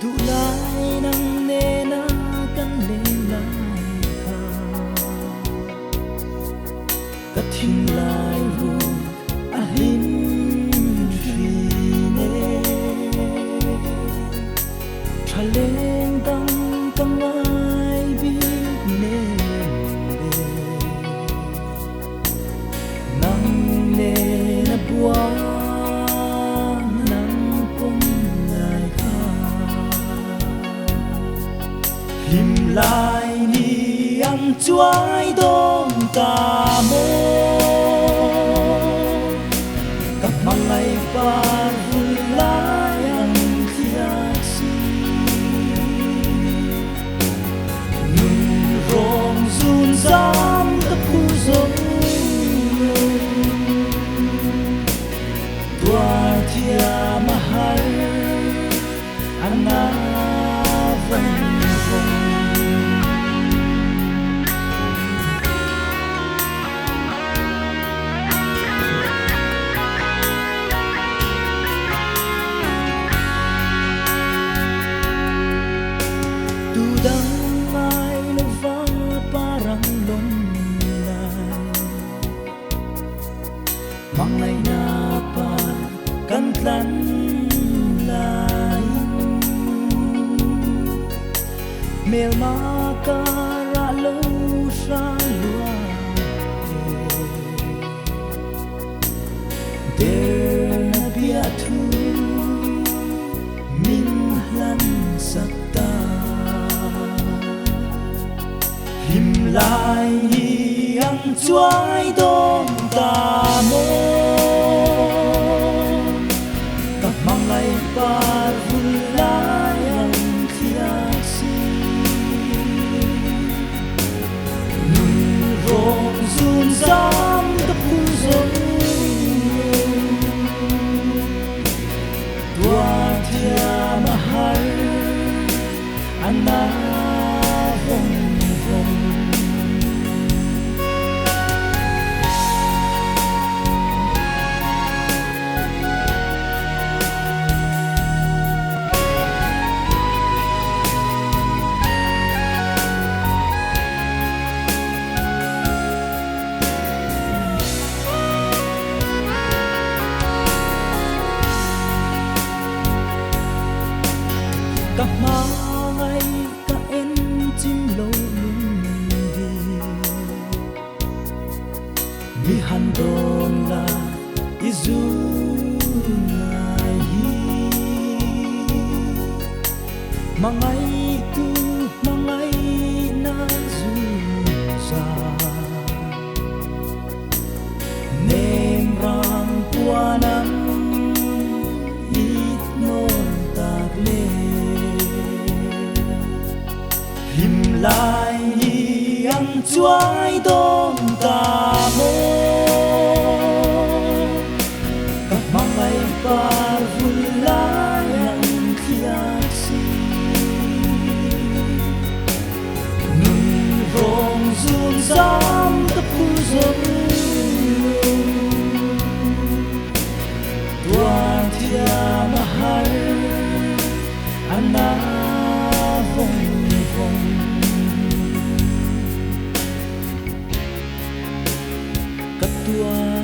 Duhlai nang nena kan len lai kha ka thinlai ruk a hlim thin e. Thaleng dang ka ngai bik nem le, nang nena buang nang pawm lai kha. Hlim lai ni ang chuai dawn ta maw, ka hmangaih par vul lai ang thliak si. Nun rawng zun zam ka phur zo lo, tuar thiam a har a na vawng vawng. Tu dang ngai lova parang lawm lai, hmangaihna par kan tlan laiin. Hmelma karah lo hrang luah e, derna bia thu min hlan sak ta. Hlim lai ni ang chuai dawn ta maw, ka hmangaih par vul lai ang thliak si. Nun rawng zun zam ka phur zo lo, tuar thiam a har a na vawng vawng. Ka hmangaih ka en chim lo lungdi, mi han dawn la i zu ngai hi. Hmangaih tu hmangaih na zu za, nem rang puan ang it nawn tak le. Hlim lai ni ang chuai dawn ta maw, ka hmangaih par vul lai ang thliak si. Nun rawng zun zam ka phur zo lo, tuar thiam a har a na vawng vawng. Ka tuar